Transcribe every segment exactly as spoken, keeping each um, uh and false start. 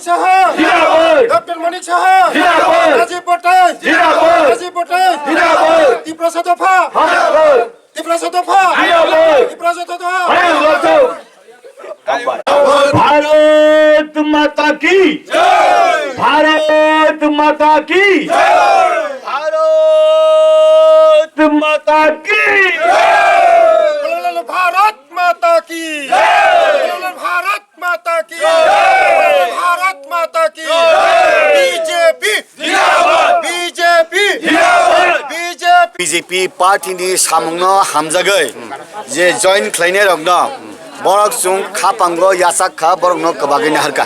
Saha! Zindabad! Doctor Manik Saha! Zindabad! Rajiv Bhattacharyya! Zindabad! Rajiv Bhattacharyya! Zindabad! Tiprasa Dopha! Zindabad! Tiprasa Dopha! Zindabad! Tiprasa Dopha! Zindabad! Bharat माता की जय। भारत माता की जय। भारत माता की जय। भारत माता की जय। भारत माता की जय। भारत माता की जय। बीजेपी जिंदाबाद। बीजेपी जिंदाबाद। BJP. BJP party ni samungno hamjagwi je join khlainai rokno borok chwng khapango yachak kha, borokno kwbagwi naharkha.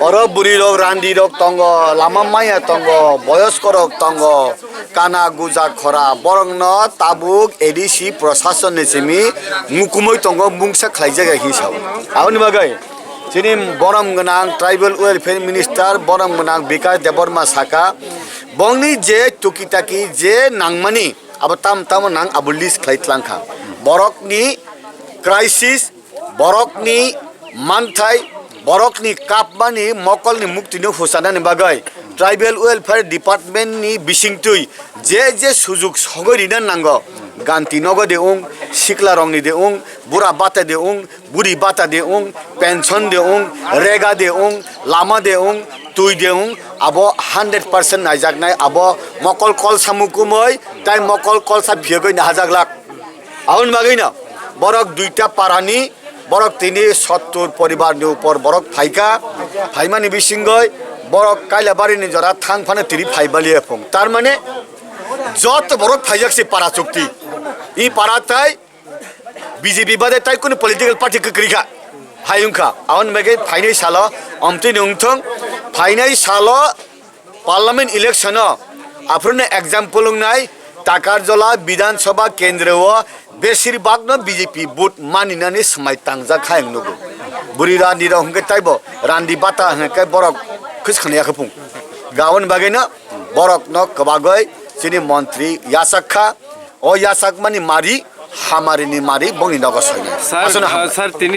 Oro bwrwi rok, randi rok tongo, lama maya tongo, boyosko rok tongo, kana guja khora, borokno tabuk A D C prosason ni simi mukumui tongo, mungsa khlaijak ya hinwi sao. Aboni bagwi chini borom gwnang tribal welfare minister, borom gwnang Bikash Debbarma saka, bongni je tuki taki je nangmani abo tam tamo nang abo list khlai tlangkha. Borokni crisis, borokni manthai, borokni kapmani mokolni muktino huchanani bagwi tribal welfare department ni bisingtwi je je sujug sogwi rina nango, ganti nogo de ung, sikla rokni de ung, bura bata de ung, buri bata de ung, pension de ung, rega de ung, lama de ung, twi de ung, abo hundred percent naijaknai, abo mokol kolsa mukumui tai mokol kolsa phiyogwi nahajaklak. Aboni bagwino borok duita parani, borok tini sottur poribar ni upor borok phaikha, phaimani bisingoi borok Kailabari ni jora thang phano tini phai baliya phung. Tar mane joto borok phaijak se para chukti. I para tai B J P bade tai kunu political party kwkrwi kha. Hai wngkha. Aboni bagwi phainai salo omtwi ni wngthong. Phainai salo Parliament election o aphuru no example wngnai Takarjola Bidhan Sabha kendro o besir bak no B J P vote maninani swmai tangjak hai wng nugo. Bwrwi randi rok hwnkhe taibo randi bata hwnkhe borok khwskhani yakhe phung. Aboni bagwi no borok no kwbagwi chini montri yachak kha. O yachakmani mari, hamarini mari, bongni nogo soinai. Sir, aswkno ah, hambai. Sir, tini